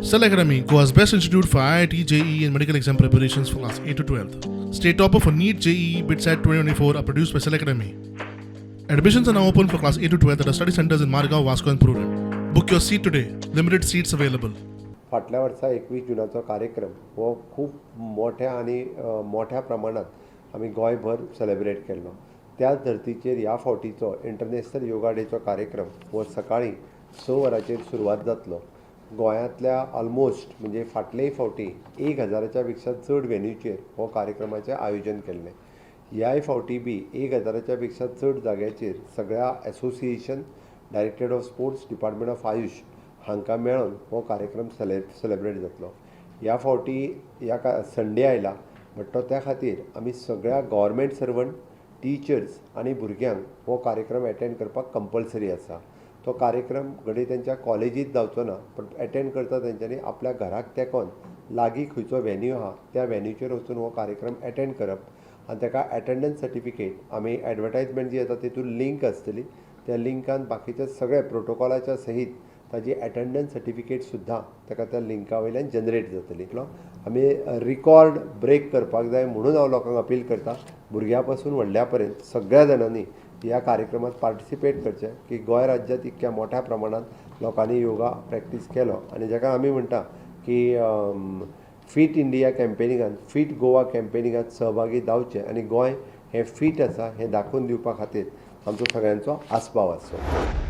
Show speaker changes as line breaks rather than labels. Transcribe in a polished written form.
Cell Academy, Goa's best institute for IIT, JEE, and medical exam preparations for class 8 to 12. State topper for NEET, JEE, BITSAT 2024 are produced by Cell Academy. Admissions are now open for class 8 to 12 at our study centers in Margao, Vasco, and Prudent. Book your seat today. Limited seats available.
फाटल्या वर्सा 21 जुनाचो कार्यक्रम हो खूब मोठ्या आनी मोठ्या प्रमाणात आमी गोंयभर सेलेब्रेट केल्लो. त्याच धर्तीचेर ह्या फावटीचो इंटरनॅशनल योगा डेचो कार्यक्रम हो सकाळीं 6 वरांचेर सुरवात जातलो. गोंयांतल्या ऑलमोस्ट, म्हणजे फाटलेय फावटी 1000च्या पेक्षा चड वेन्यूचेर हो कार्यक्रमाचें आयोजन केल्लें. ह्याय फावटी बी 1000च्या पेक्षा चड जाग्याचेर सगळ्या association, Directorate of Sports, Department of AYUSH हांकां मेळोन हो कार्यक्रम सेलेब्रेट जातलो. ह्या फावटी ह्या का संडे आयला बट तो त्या खातीर आमी सगळ्या गव्हर्मेंट सर्वंट, टिचर्स आनी भुरग्यांक हो कार्यक्रम एटेंड करपाक कंपल्सरी आसा. तो कार्यक्रम घडये तेंच्या कॉलेजीत जावचो ना, पण एटेंड करता तेंच्यांनी आपल्या घराक तेंकोन लागीं खंयचो व्हेन्यू आहा, त्या व्हेन्यूचेर वचून हो कार्यक्रम एटेंड करप आनी ताका एटेंडन्स सर्टिफिकेट आमी एडवर्टायजमेंट जी येता तेतून लिंक आसतली. त्या लिंकान बाकीचे सगळे प्रोटोकॉलाच्या सहीत ताजी एटेंडन्स सर्टिफिकेट सुद्दां ताका त्या लिंका वयल्यान जनरेट जातली. आमी रिकॉर्ड ब्रेक करपाक जाय म्हणून हांव लोकांक अपील करता, भुरग्यां पासून व्हडल्या पर्यंत सगळ्या जाणांनी ह्या कार्यक्रमात पार्टिसिपेट करचें की गोंय राज्यांत इतक्या मोठ्या प्रमाणात लोकांनी योगा प्रॅक्टीस केलो आनी जाका आमी म्हणटा की फिट इंडिया कॅम्पेनिंगान, फिट गोवा कॅम्पेनिंगात सहभागी जावचें आनी गोंय हें फीट आसा हें दाखोवन दिवपा खातीर आमचो सगळ्यांचो आस्पाव आसचो.